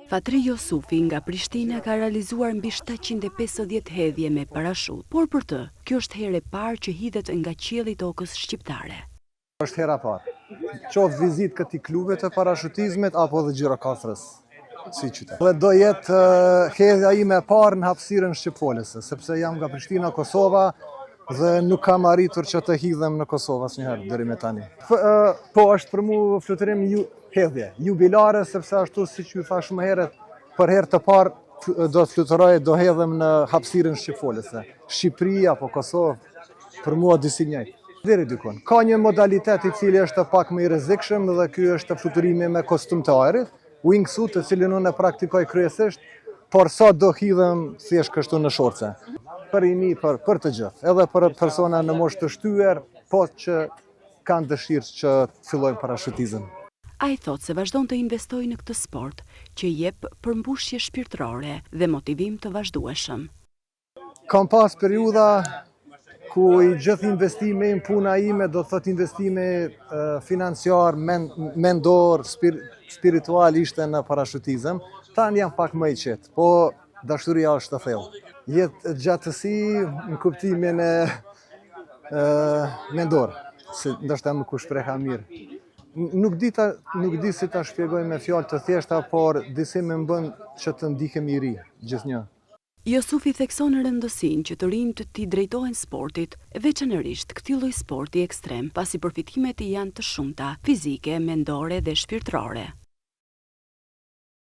Fatri Josufi nga Prishtina ka realizuar mbi 750 hedhje me parashutë, por për të, kjo është herë e parë që hidhet nga qielli i tokës shqiptare. Është hera e parë. Qoftë vizitë këtij klubi të parashutizmit apo edhe Gjirokastrës si qytet. Dhe do jetë hedhja ime e parë në hapësirën shqipfolëse, sepse jam nga Prishtina, Kosova dhe nuk kam arritur që të hidhem në Kosovë asnjëherë deri me tani. Po është për mu fluturim ju hedhje jubilare sepse ashtu siç ju thashë më herët, për herë të parë do të fluturoj, do hedhem në hapësirën shqipfolëse. Shqipëri apo Kosovë, për mua disi njëjtë. Deri dikun. Ka një modalitet i cili është pak më i rrezikshëm dhe ky është fluturimi me kostum të ajrit, wingsuit, të cilin unë e praktikoj kryesisht, por sot do hidhem thjesht kështu në shorce. Për rini, për, për të gjithë, edhe për persona në moshë të shtyer, po që kanë dëshirë që të fillojnë parashutizëm. Ai thotë se vazhdon të investojë në këtë sport, që jep përmbushje shpirtërore dhe motivim të vazhdueshëm. Kam pas periudha ku i gjithë investimi im, puna ime, do të thotë investimi financiar, mendor, spiritual ishte në parashutizëm. Tani jam pak më i qetë, po dashuria është e thellë. Jetëgjatësi në kuptimin e mendor, se ndoshta nuk u shpreha mirë. Nuk di ta nuk di si ta shpjegoj me fjalë të thjeshta, por disi më bën që të ndihem i ri gjithnjë. Josufi thekson rëndësinë që të rinjtë t'i drejtohen sportit, veçanërisht këtij lloj sporti ekstrem, pasi përfitimet janë të shumta, fizike, mendore dhe shpirtërore.